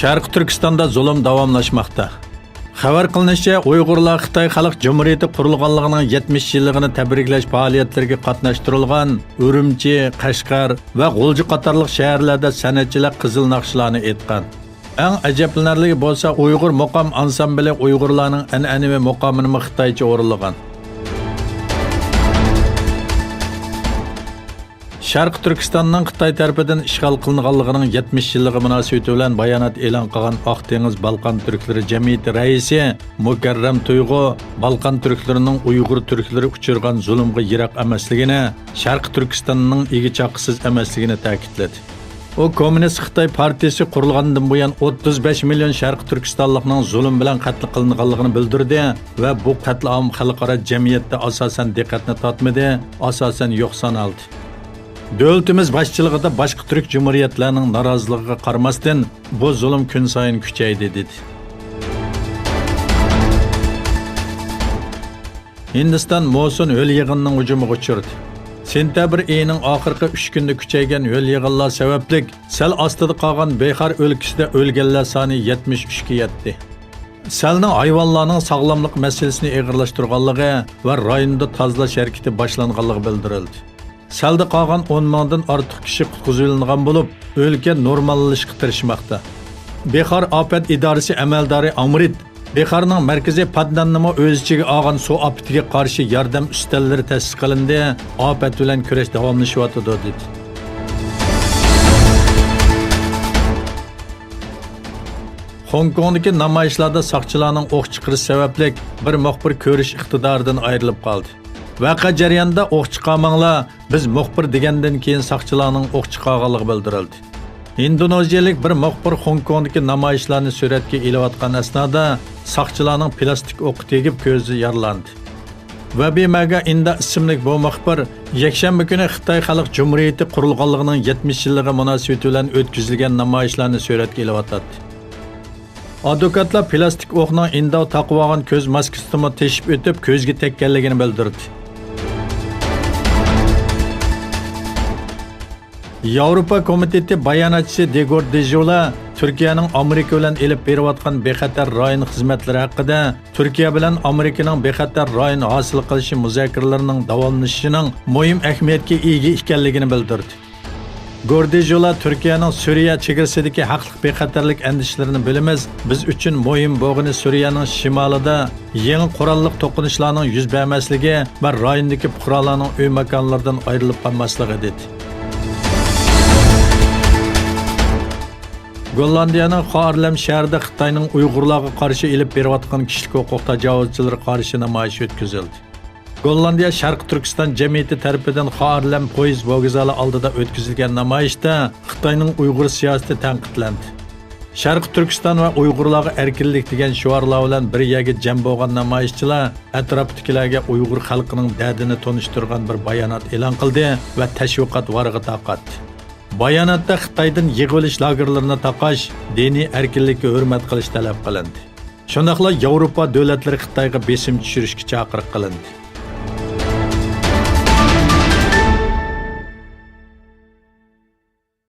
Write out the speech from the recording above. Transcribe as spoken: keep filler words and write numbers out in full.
شەرقىي تۈركىستاندا زۇلۇم داۋاملاشماقتا. خەۋەر قىلىنىشىچە، ئۇيغۇرلار خىتاي خەلق جۇمھۇرىيىتى قۇرۇلغانلىقىنىڭ يەتمىش يىللىقىنى تەبرىكلەش پائالىيەتلىرىگە قاتناشتۇرۇلغان ئۈرۈمچى، قەشقەر ۋە غۇلجا قاتارلىق شەھەرلەردە سەنئەتچىلەر قىزىل ناخشىلارنى ئېيتقان. ئەڭ ئەجەبلىنەرلىكى بولسا، ئۇيغۇر مۇقام ئانسامبىلى ئۇيغۇرلارنىڭ ئەنئەنىۋى مۇقامىنىمۇ خىتايچە ئورۇنلىغان. شەرقىي تۈركىستاننىڭ خىتاي تەرىپىدىن ئىشغال قىلىنغانلىقىنىڭ يەتمىش يىللىقى مۇناسىۋىتى بىلەن بايانات ئېلان قىلغان ئاق دېڭىز بالقان تۈركلىرى جەمئىيىتى رەئىسى مۇكەررەم تۇيغۇ بالقان تۈركلىرىنىڭ ئۇيغۇر تۈركلىرى ئۇچرىغان زۇلۇمغا يىراق ئەمەسلىكىنى، شەرقىي تۈركىستاننىڭ ئىگە چاققىسىز ئەمەسلىكىنى تەكىتلىدى. ئۇ كوممۇنىست خىتاي پارتىيىسى قۇرۇلغاندىن بۇيان ئوتتۇز بەش مىليون شەرقىي تۈركىستانلىقنىڭ زۇلۇم بىلەن قەتل قىلىنغانلىقىنى بىلدۈردى ۋە بۇ قەتلىئام خەلقئارا جەمئىيەتتە ئاساسەن دىققەتنى تارتمىدى، ئاساسەن يوق سانالدى. دۆلىتىمىز باشچىلىقىدا باشقا تۈرك جۇمھۇرىيەتلەرنىڭ نارازىلىقىغا قارىماستىن، بۇ زۇلۇم كۈنسايىن كۈچەيدى، دېدى. ھىندىستان موسۇن ھۆل يېغىنىنىڭ ھۇجۇمىغا ئۇچرىدى. سېنتەبىر ئېيىنىڭ ئاخىرقى ئۈچ كۈنىدە كۈچەيگەن ھۆل يېغىنلار سەۋەبلىك سەل ئاستىدا قالغان بىخار ئۆلكىسىدە ئۆلگەنلەر سانى يەتمىش ئۈچكە يەتتى. سەلنىڭ ھايۋانلارنىڭ ساغلاملىق مەسىلىسىنى ئېغىرلاشتۇرغانلىقى ۋە رايوندا تازىلاش ھەرىكىتى باشلانغانلىقى بىلدۈرۈلدى. سەلدە قالغان ئون مىڭدىن ئارتۇق كىشى قۇتقۇزۇۋېلىنغان بولۇپ، ئۆلكە نورماللىشىشقا تىرىشماقتا. بىخار ئاپەت ئىدارىسى ئەمەلدارى ئامرىت، بىخارنىڭ مەركىزى پادناننىمۇ ئۆز ئىچىگە ئالغان سۇ ئاپىتىگە قارشى ياردەم ئۈستەللىرى تەسىس قىلىندى، ئاپەت بىلەن كۈرەش داۋاملىشىۋاتىدۇ، دېدى. خوڭكوڭدىكى نامايىشلاردا ساقچىلارنىڭ ئوق چىقىرىشى سەۋەبلىك بىر مۇخبىر كۆرۈش ئىقتىدارىدىن ئايرىلىپ قالدى. ۋەقە جەريانىدا ئوق چىقارماڭلار، بىز مۇخبىر دېگەندىن كېيىن ساقچىلارنىڭ ئوق چىقارغانلىقى بىلدۈرۈلدى. ئىندونېزىيەلىك بىر مۇخبىر خوڭكوڭدىكى نامايىشلارنى سۈرەتكە ئېلىۋاتقان ئەسنادا ساقچىلارنىڭ پىلاستىك ئوقى تېگىپ كۆزى يارىلاندى. ۋەبى مەگا ئىندا ئىسىملىك بۇ مۇخبىر يەكشەنبە كۈنى خىتاي خەلق جۇمھۇرىيىتى قۇرۇلغانلىقىنىڭ يەتمىش يىللىقى مۇناسىۋىتى بىلەن ئۆتكۈزۈلگەن نامايىشلارنى سۈرەتكە ئېلىۋاتاتتى. ئادۋوكاتلار پىلاستىك ئوقنىڭ ئىنداۋ تاقىۋالغان كۆز ماسكىسىدىنمۇ تېشىپ ئۆتۈپ، كۆزگە تەگكەنلىكىنى بىلدۈردى. ياۋروپا كومىتېتى باياناتچىسى دېگور دېژولا تۈركىيەنىڭ ئامېرىكا بىلەن ئېلىپ بېرىۋاتقان بىخەتەر رايون خىزمەتلىرى ھەققىدە تۈركىيە بىلەن ئامېرىكىنىڭ بىخەتەر رايون ھاسىل قىلىشى مۇزاكىرىلىرىنىڭ داۋاملىشىشىنىڭ مۇھىم ئەھمىيەتكە ئىگە ئىكەنلىكىنى بىلدۈردى. گوردىژولا تۈركىيەنىڭ سۈرىيە چېگرىسىدىكى ھەقلىق بىخەتەرلىك ئەندىشىلىرىنى بىلىمىز. بىز ئۈچۈن مۇھىم بولغىنى سۈرىيەنىڭ شىمالىدا يېڭى قوراللىق توقۇنۇشلارنىڭ يۈز بەرمەسلىكى ۋە رايوندىكى پۇقرالارنىڭ ئۆي ماكانلىرىدىن ئايرىلىپ قالماسلىقى، دېدى. گوللاندىيەنىڭ خارلەم شەھىرىدە خىتاينىڭ ئۇيغۇرلارغا قارشى ئېلىپ بېرىۋاتقان كىشىلىك ھوقۇق تاجاۋۇزچىلىرى قارشى نامايىشى ئۆتكۈزۈلدى. گوللاندىيە شەرقىي تۈركىستان جەمئىيىتى تەرىپىدىن خارلەم پويىز ۋوگزالى ئالدىدا ئۆتكۈزۈلگەن نامايىشتا خىتاينىڭ ئۇيغۇر سىياسىتى تەنقىدلەندى. شەرقىي تۈركىستان ۋە ئۇيغۇرلارغا ئەركىنلىك دېگەن شوئارلار بىلەن بىر يەرگە جەم بولغان نامايىشچىلار ئەتراپتىكىلەرگە ئۇيغۇر خەلقىنىڭ دەردىنى تونۇشتۇرغان بىر بايانات ئېلان قىلدى ۋە تەشۋىقات ۋارىقى تارقاتتى. باياناتتا خىتايدىن يىغىۋېلىش لاگېرلىرىنى تاقاش، دىنىي ئەركىنلىككە ھۆرمەت قىلىش تەلەپ قىلىندى. شۇنداقلا ياۋروپا دۆلەتلىرى خىتايغا بېسىم چۈشۈرۈشكە چاقىرىق قىلىندى.